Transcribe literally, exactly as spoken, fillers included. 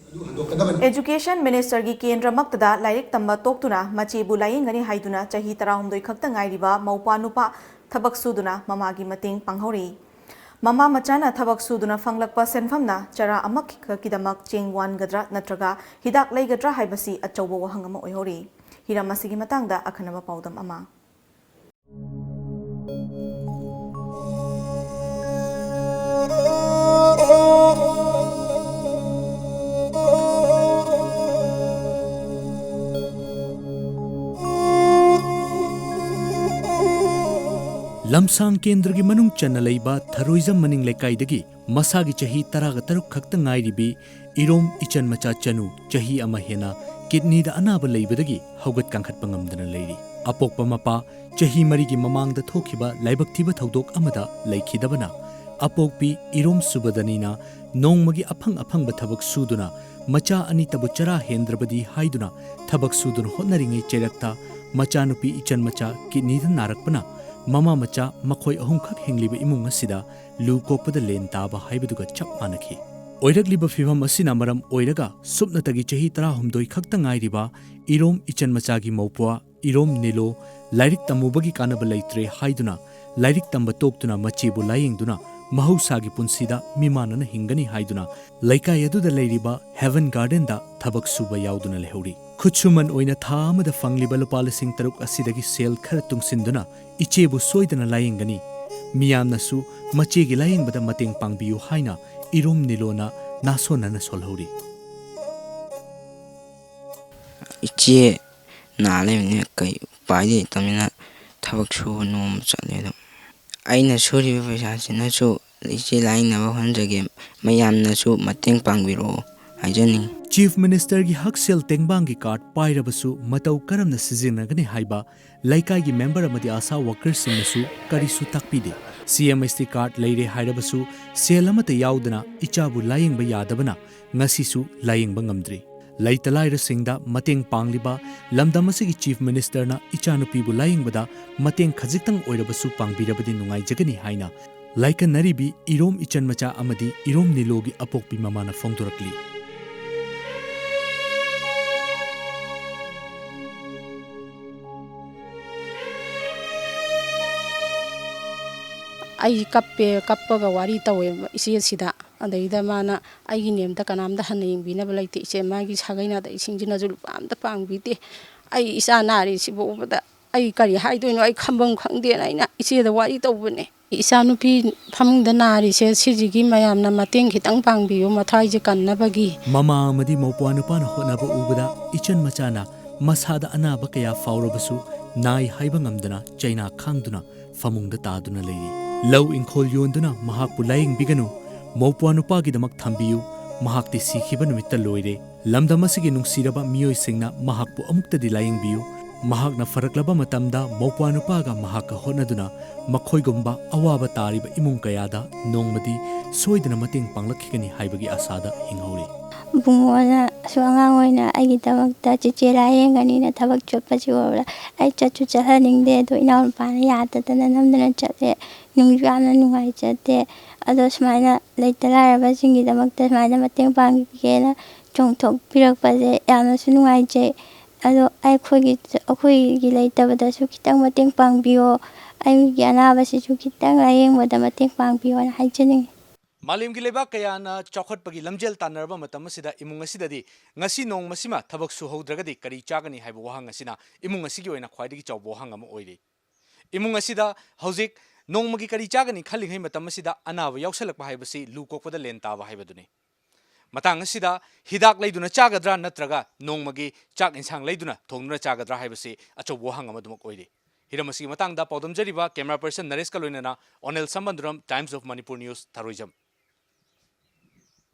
Education Ministerꯒꯤ ꯀꯦꯟꯗ꯭ꯔꯃꯛꯇꯗ ꯂꯥꯏꯔꯤꯛ ꯇꯝꯕ ꯇꯣꯛꯇꯨꯅ ꯃꯆꯦꯕꯨ ꯂꯥꯌꯦꯡꯒꯅꯤ ꯍꯥꯏꯗꯨꯅ ꯆꯍꯤ ꯇꯔꯥꯍꯨꯝꯗꯣꯏ ꯈꯛꯇ ꯉꯥꯏꯔꯤꯕ ꯃꯧꯄ꯭ꯋꯥ ꯅꯨꯄꯥ ꯊꯕꯛ ꯁꯨꯗꯨꯅ ꯃꯃꯥꯒꯤ ꯃꯇꯦꯡ ꯄꯥꯡꯍꯧꯔꯤ꯫ ꯃꯃꯥ ꯃꯆꯥꯅ ꯊꯕꯛ ꯁꯨꯗꯨꯅ ꯐꯪꯂꯛꯄ ꯁꯦꯟꯐꯝꯅ ꯆꯔꯥ ꯑꯃꯈꯛꯀꯤꯗꯃꯛ ꯆꯦꯡ ꯋꯥꯟꯒꯗ꯭ꯔꯥ ꯅꯠꯇ꯭ꯔꯒ ꯍꯤꯗꯥꯛ ꯂꯩꯒꯗ꯭ꯔꯥ ꯍꯥꯏꯕꯁꯤ ꯑꯆꯧꯕ ꯋꯥꯍꯪ ꯑꯃ ꯑꯣꯏꯍꯧꯔꯤ꯫ ꯍꯤꯔꯝ ꯑꯁꯤꯒꯤ ꯃꯇꯥꯡꯗ ꯑꯈꯟꯅꯕ ꯄꯥꯎꯗꯝ ꯑꯃ꯫ ꯂꯝꯁꯥꯡ ꯀꯦꯟꯗ꯭ꯔꯒꯤ ꯃꯅꯨꯡ ꯆꯟꯅ ꯂꯩꯕ ꯊꯔꯣꯏꯖꯝ ꯃꯅꯤꯡ ꯂꯩꯀꯥꯏꯗꯒꯤ ꯃꯁꯥꯒꯤ ꯆꯍꯤ ꯇꯔꯥꯒ ꯇꯔꯨꯛ ꯈꯛꯇ ꯉꯥꯏꯔꯤꯕꯤ ꯏꯔꯣꯝ ꯏꯆꯟ ꯃꯆꯥ ꯆꯅꯨ ꯆꯍꯤ ꯑꯃ ꯍꯦꯟꯅ ꯀꯤꯗꯅꯤꯗ ꯑꯅꯥꯕ ꯂꯩꯕꯗꯒꯤ ꯍꯧꯒꯠ ꯀꯥꯡꯈꯠꯄ ꯉꯝꯗꯅ ꯂꯩꯔꯤ꯫ ꯑꯄꯣꯛꯄ ꯃꯄꯥ ꯆꯍꯤ ꯃꯔꯤꯒꯤ ꯃꯃꯥꯡꯗ ꯊꯣꯛꯈꯤꯕ ꯂꯥꯏꯕꯛ ꯊꯤꯕ ꯊꯧꯗꯣꯛ ꯑꯃꯗ ꯂꯩꯈꯤꯗꯕꯅ ꯑꯄꯣꯛꯄꯤ ꯏꯔꯣꯝ ꯁꯨꯕꯗꯅꯤꯅ ꯅꯣꯡꯃꯒꯤ ꯑꯐꯪ ꯑꯐꯪꯕ ꯊꯕꯛ ꯁꯨꯗꯨꯅ ꯃꯆꯥ ꯑꯅꯤꯇꯕꯨ ꯆꯔꯥ ꯍꯦꯟꯗ꯭ꯔꯕꯗꯤ ꯍꯥꯏꯗꯨꯅ ꯊꯕꯛ ꯁꯨꯗꯨꯅ ꯍꯣꯠꯅꯔꯤꯉꯩ ꯆꯩꯔꯛꯇ ꯃꯆꯥꯅꯨꯄꯤ ꯏꯆꯟ ꯃꯆꯥ ꯀꯤꯗꯅꯤꯗ ꯅꯥꯔꯛꯄꯅ ꯃꯃꯥ ꯃꯆꯥ ꯃꯈꯣꯏ ꯑꯍꯨꯝꯈꯛ ꯍꯤꯡꯂꯤꯕ ꯏꯃꯨꯡ ꯑꯁꯤꯗ ꯂꯨ ꯀꯣꯛꯄꯗ ꯂꯦꯟ ꯇꯥꯕ ꯍꯥꯏꯕꯗꯨꯒ ꯆꯞ ꯃꯥꯟꯅꯈꯤ꯫ ꯑꯣꯏꯔꯛꯂꯤꯕ ꯐꯤꯚꯝ ꯑꯁꯤꯅ ꯃꯔꯝ ꯑꯣꯏꯔꯒ ꯁꯨꯞꯅꯇꯒꯤ ꯆꯍꯤ ꯇꯔꯥꯍꯨꯝꯗꯣꯏ ꯈꯛꯇ ꯉꯥꯏꯔꯤꯕ ꯏꯔꯣꯝ ꯏꯆꯟ ꯃꯆꯥꯒꯤ ꯃꯧꯄ꯭ꯋꯥ ꯏꯔꯣꯝ ꯅꯤꯂꯣ ꯂꯥꯏꯔꯤꯛ ꯇꯝꯃꯨꯕꯒꯤ ꯀꯥꯟꯅꯕ ꯂꯩꯇ꯭ꯔꯦ ꯍꯥꯏꯗꯨꯅ ꯂꯥꯏꯔꯤꯛ ꯇꯝꯕ ꯇꯣꯛꯇꯨꯅ ꯃꯆꯦꯕꯨ ꯂꯥꯌꯦꯡꯗꯨꯅ ꯃꯍꯧꯁꯥꯒꯤ ꯄꯨꯟꯁꯤꯗ ꯃꯤꯃꯥꯟꯅꯅ ꯍꯤꯡꯒꯅꯤ ꯍꯥꯏꯗꯨꯅ ꯂꯩꯀꯥꯏ ꯑꯗꯨꯗ ꯂꯩꯔꯤꯕ ꯍꯦꯚꯟ ꯒꯥꯔꯗꯦꯟꯗ ꯊꯕꯛ ꯁꯨꯕ ꯌꯥꯎꯗꯨꯅ ꯂꯩꯍꯧꯔꯤ꯫ ꯈꯨꯠꯁꯨꯃꯟ ꯑꯣꯏꯅ ꯊꯥ ꯑꯃꯗ ꯐꯪꯂꯤꯕ ꯂꯨꯄꯥ ꯂꯤꯁꯤꯡ ꯇꯔꯨꯛ ꯑꯁꯤꯗꯒꯤ ꯁꯦꯜ ꯈꯔ ꯇꯨꯡꯁꯤꯟꯗꯨꯅ ꯏꯆꯦꯕꯨ ꯁꯣꯏꯗꯅ ꯂꯥꯌꯦꯡꯒꯅꯤ꯫ ꯃꯤꯌꯥꯝꯅꯁꯨ ꯃꯆꯦꯒꯤ ꯂꯥꯌꯦꯡꯕꯗ ꯃꯇꯦꯡ ꯄꯥꯡꯕꯤꯌꯨ ꯍꯥꯏꯅ ꯏꯔꯣꯝ ꯅꯤꯂꯣꯅ ꯅꯥꯁꯣꯟꯅꯅ ꯁꯣꯜꯍꯧꯔꯤ꯫ ꯏꯆꯦ ꯅꯥ ꯂꯩꯕꯅꯤꯅ ꯀꯩ ꯎꯄꯥꯏ ꯂꯩꯇꯕꯅꯤꯅ ꯊꯕꯛ ꯁꯨꯕ ꯅꯣꯝꯕ ꯆꯠꯂꯦ꯫ ꯑꯗꯨꯝ ꯑꯩꯅ ꯁꯨꯔꯤꯕ ꯄꯩꯁꯥꯁꯤꯅꯁꯨ ꯏꯆꯦ ꯂꯥꯌꯦꯡꯅꯕ ꯍꯣꯠꯅꯖꯒꯦ꯫ ꯃꯌꯥꯝꯅꯁꯨ ꯃꯇꯦꯡ ꯄꯥꯡꯕꯤꯔꯛꯑꯣ ꯍꯥꯏꯖꯅꯤꯡꯉꯤ꯫ ꯆꯤꯐ ꯃꯤꯅꯤꯁꯇꯔꯒꯤ ꯍꯛꯁꯦꯜ ꯇꯦꯡꯕꯥꯡꯒꯤ ꯀꯥꯔꯗ ꯄꯥꯏꯔꯕꯁꯨ ꯃꯇꯧ ꯀꯔꯝꯅ ꯁꯤꯖꯤꯟꯅꯒꯅꯤ ꯍꯥꯏꯕ ꯂꯩꯀꯥꯏꯒꯤ ꯃꯦꯝꯕꯔ ꯑꯃꯗꯤ ꯑꯥꯁꯥ ꯋꯥꯔꯀꯔꯁꯤꯡꯅꯁꯨ ꯀꯔꯤꯁꯨ ꯇꯥꯛꯄꯤꯗꯦ꯫ ꯁꯤ ꯑꯦꯝ ꯑꯦꯁ ꯇꯤ ꯀꯥꯔꯗ ꯂꯩꯔꯦ ꯍꯥꯏꯔꯕꯁꯨ ꯁꯦꯜ ꯑꯃꯠꯇ ꯌꯥꯎꯗꯅ ꯏꯆꯥꯕꯨ ꯂꯥꯌꯦꯡꯕ ꯌꯥꯗꯕꯅ ꯉꯁꯤꯁꯨ ꯂꯥꯌꯦꯡꯕ ꯉꯝꯗ꯭ꯔꯤ꯫ ꯂꯩꯇ ꯂꯥꯏꯔꯁꯤꯡꯗ ꯃꯇꯦꯡ ꯄꯥꯡꯂꯤꯕ ꯂꯝꯗꯝ ꯑꯁꯤꯒꯤ ꯆꯤꯐ ꯃꯤꯅꯤꯁꯇꯔꯅ ꯏꯆꯥꯅꯨꯄꯤꯕꯨ ꯂꯥꯌꯦꯡꯕꯗ ꯃꯇꯦꯡ ꯈꯖꯤꯛꯇꯪ ꯑꯣꯏꯔꯕꯁꯨ ꯄꯥꯡꯕꯤꯔꯕꯗꯤ ꯅꯨꯡꯉꯥꯏꯖꯒꯅꯤ ꯍꯥꯏꯅ ꯂꯥꯏꯀꯟꯅꯔꯤꯕꯤ ꯏꯔꯣꯝ ꯏꯆꯟ ꯃꯆꯥ ꯑꯃꯗꯤ ꯏꯔꯣꯝ ꯅꯤꯂꯣꯒꯤ ꯑꯄꯣꯛꯄꯤ ꯃꯃꯥꯅ ꯐꯣꯡꯗꯣꯔꯛꯂꯤ꯫ ꯑꯩ ꯀꯞꯄꯦ, ꯀꯞꯄꯒ ꯋꯥꯔꯤ ꯇꯧꯋꯦ ꯏꯆꯦꯁꯤꯗ꯫ ꯑꯗꯩꯗ ꯃꯥꯅ, "ꯑꯩꯒꯤ ꯅꯦꯝꯗ ꯀꯅꯥꯝꯇ ꯍꯟꯅ ꯌꯦꯡꯕꯤꯅꯕ ꯂꯩꯇꯦ ꯏꯆꯦ, ꯃꯥꯒꯤ ꯁꯥꯒꯩ ꯅꯥꯇꯩꯁꯤꯡꯁꯤꯅꯁꯨ ꯂꯨꯄꯥ ꯑꯝꯇ ꯄꯥꯡꯕꯤꯗꯦ꯫ ꯑꯩ ꯏꯆꯥ ꯅꯥꯔꯤꯁꯤꯕꯨ ꯎꯕꯗ ꯑꯩ ꯀꯔꯤ ꯍꯥꯏꯗꯣꯏꯅꯣ, ꯑꯩ ꯈꯟꯐꯝ ꯈꯪꯗꯦꯅ ꯑꯩꯅ ꯏꯆꯦꯗ ꯋꯥꯔꯤ ꯇꯧꯕꯅꯦ꯫ ꯏꯆꯥꯅꯨꯄꯤ ꯐꯃꯨꯡꯗ ꯅꯥꯔꯤꯁꯦ ꯁꯤꯁꯤꯒꯤ ꯃꯌꯥꯝꯅ ꯃꯇꯦꯡ ꯈꯤꯇꯪ ꯄꯥꯡꯕꯤꯌꯨ, ꯃꯊ꯭ꯋꯥꯏꯁꯦ ꯀꯟꯅꯕꯒꯤ"꯫ ꯃꯃꯥ ꯑꯃꯗꯤ ꯃꯧꯄ꯭ꯋꯥ ꯅꯨꯄꯥꯅ ꯍꯣꯠꯅꯕ ꯎꯕꯗ ꯏꯆꯟ ꯃꯆꯥꯅ ꯃꯁꯥꯗ ꯑꯅꯥꯕ ꯀꯌꯥ ꯐꯥꯎꯔꯕꯁꯨ ꯅꯥꯏ ꯍꯥꯏꯕ ꯉꯝꯗꯅ ꯆꯩꯅꯥ ꯈꯥꯡꯗꯨꯅ ꯐꯃꯨꯡꯗ ꯇꯥꯗꯨꯅ ꯂꯩꯔꯤ꯫ ꯂꯧ ꯏꯪꯈꯣꯜ ꯌꯣꯟꯗꯨꯅ ꯃꯍꯥꯛꯄꯨ ꯂꯥꯌꯦꯡꯕꯤꯒꯅꯨ, ꯃꯧꯄ꯭ꯋꯥ ꯅꯨꯄꯥꯒꯤꯗꯃꯛ ꯊꯝꯕꯤꯌꯨ, ꯃꯍꯥꯛꯇꯤ ꯁꯤꯈꯤꯕ ꯅꯨꯃꯤꯠꯇ ꯂꯣꯏꯔꯦ꯫ ꯂꯝꯗꯝ ꯑꯁꯤꯒꯤ ꯅꯨꯡꯁꯤꯔꯕ ꯃꯤꯑꯣꯏꯁꯤꯡꯅ ꯃꯍꯥꯛꯄꯨ ꯑꯃꯨꯛꯇꯗꯤ ꯂꯥꯌꯦꯡꯕꯤꯌꯨ꯫ ꯃꯍꯥꯛꯅ ꯐꯔꯛꯂꯕ ꯃꯇꯝꯗ ꯃꯧꯄ꯭ꯋꯥ ꯅꯨꯄꯥꯒ ꯃꯍꯥꯛꯀ ꯍꯣꯠꯅꯗꯨꯅ ꯃꯈꯣꯏꯒꯨꯝꯕ ꯑꯋꯥꯕ ꯇꯥꯔꯤꯕ ꯏꯃꯨꯡ ꯀꯌꯥꯗ ꯅꯣꯡꯃꯗꯤ ꯁꯣꯏꯗꯅ ꯃꯇꯦꯡ ꯄꯥꯡꯂꯛꯈꯤꯒꯅꯤ ꯍꯥꯏꯕꯒꯤ ꯑꯥꯁꯥꯗ ꯍꯤꯡꯍꯧꯔꯤ꯫ ꯏꯕꯨꯡꯉꯣꯅ ꯑꯁꯨꯛ ꯑꯉꯥꯡ ꯑꯣꯏꯅ ꯑꯩꯒꯤꯗꯃꯛꯇ ꯆꯦꯆꯦ ꯂꯥꯏꯌꯦꯡꯒꯅꯤꯅ ꯊꯕꯛ ꯆꯠꯄꯁꯤ ꯎꯕꯗ ꯑꯩ ꯆꯠꯁꯨ ꯆꯠꯍꯟꯅꯤꯡꯗꯦ꯫ ꯑꯗꯣ ꯏꯅꯥꯎꯅꯨꯄꯥꯅ ꯌꯥꯗꯗꯅ ꯅꯝꯗꯅ ꯆꯠꯂꯦ꯫ ꯅꯨꯡꯁꯨ ꯌꯥꯝꯅ ꯅꯨꯡꯉꯥꯏꯖꯗꯦ꯫ ꯑꯗꯣ ꯁꯨꯃꯥꯏꯅ ꯂꯩꯇ ꯂꯥꯏꯔꯕꯁꯤꯡꯒꯤꯗꯃꯛꯇ ꯁꯨꯃꯥꯏꯅ ꯃꯇꯦꯡ ꯄꯥꯡꯕꯤꯒꯦꯅ ꯆꯣꯡꯊꯣꯛꯄꯤꯔꯛꯄꯁꯦ ꯌꯥꯝꯅꯁꯨ ꯅꯨꯡꯉꯥꯏꯖꯩ꯫ ꯑꯗꯣ ꯑꯩꯈꯣꯏꯒꯤ, ꯑꯩꯈꯣꯏꯒꯤ ꯂꯩꯇꯕꯗꯁꯨ ꯈꯤꯇꯪ ꯃꯇꯦꯡ ꯄꯥꯡꯕꯤꯌꯣ, ꯑꯩꯒꯤ ꯑꯅꯥꯕꯁꯤꯁꯨ ꯈꯤꯇꯪ ꯂꯥꯌꯦꯡꯕꯗ ꯃꯇꯦꯡ ꯄꯥꯡꯕꯤꯌꯣꯅ ꯍꯥꯏꯖꯅꯤꯡꯉꯤ꯫ ꯃꯥꯂꯦꯝꯒꯤ ꯂꯩꯕꯥꯛ ꯀꯌꯥꯅ ꯆꯥꯎꯈꯠꯄꯒꯤ ꯂꯝꯖꯦꯜ ꯇꯥꯟꯅꯔꯕ ꯃꯇꯝ ꯑꯁꯤꯗ ꯏꯃꯨꯡ ꯑꯁꯤꯗꯗꯤ ꯉꯁꯤ ꯅꯣꯡꯃꯁꯤꯃ ꯊꯕꯛ ꯁꯨꯍꯧꯗ꯭ꯔꯒꯗꯤ ꯀꯔꯤ ꯆꯥꯒꯅꯤ ꯍꯥꯏꯕ ꯋꯥꯍꯪ ꯑꯁꯤꯅ ꯏꯃꯨꯡ ꯑꯁꯤꯒꯤ ꯑꯣꯏꯅ ꯈ꯭ꯋꯥꯏꯗꯒꯤ ꯆꯥꯎꯕ ꯋꯥꯍꯪ ꯑꯃ ꯑꯣꯏꯔꯤ꯫ ꯏꯃꯨꯡ ꯑꯁꯤꯗ ꯍꯧꯖꯤꯛ ꯅꯣꯡꯃꯒꯤ ꯀꯔꯤ ꯆꯥꯒꯅꯤ ꯈꯜꯂꯤꯉꯩ ꯃꯇꯝ ꯑꯁꯤꯗ ꯑꯅꯥꯕ ꯌꯥꯎꯁꯜꯂꯛꯄ ꯍꯥꯏꯕꯁꯤ ꯂꯨ ꯀꯣꯛꯄꯗ ꯂꯦꯟ ꯇꯥꯕ ꯍꯥꯏꯕꯗꯨꯅꯤ꯫ ꯃꯇꯥꯡ ꯑꯁꯤꯗ ꯍꯤꯗꯥꯛ ꯂꯩꯗꯨꯅ ꯆꯥꯒꯗ꯭ꯔꯥ ꯅꯠꯇ꯭ꯔꯒ ꯅꯣꯡꯃꯒꯤ ꯆꯥꯛ ꯏꯟꯁꯥꯡ ꯂꯩꯗꯨꯅ ꯊꯣꯡꯗꯨꯅ ꯆꯥꯒꯗ꯭ꯔꯥ ꯍꯥꯏꯕꯁꯤ ꯑꯆꯧꯕ ꯋꯥꯍꯪ ꯑꯃꯗꯨꯃꯛ ꯑꯣꯏꯔꯤ꯫ ꯍꯤꯔꯝ ꯑꯁꯤꯒꯤ ꯃꯇꯥꯡꯗ ꯄꯥꯎꯗꯝꯖꯔꯤꯕ camera person ꯅꯔꯦꯁꯀ ꯂꯣꯏꯅꯅ ꯑꯣꯅꯦꯜ ꯁꯝꯕꯟꯗꯨꯔꯝ, Times of Manipur News, ꯊꯔꯣꯏꯖꯝ꯫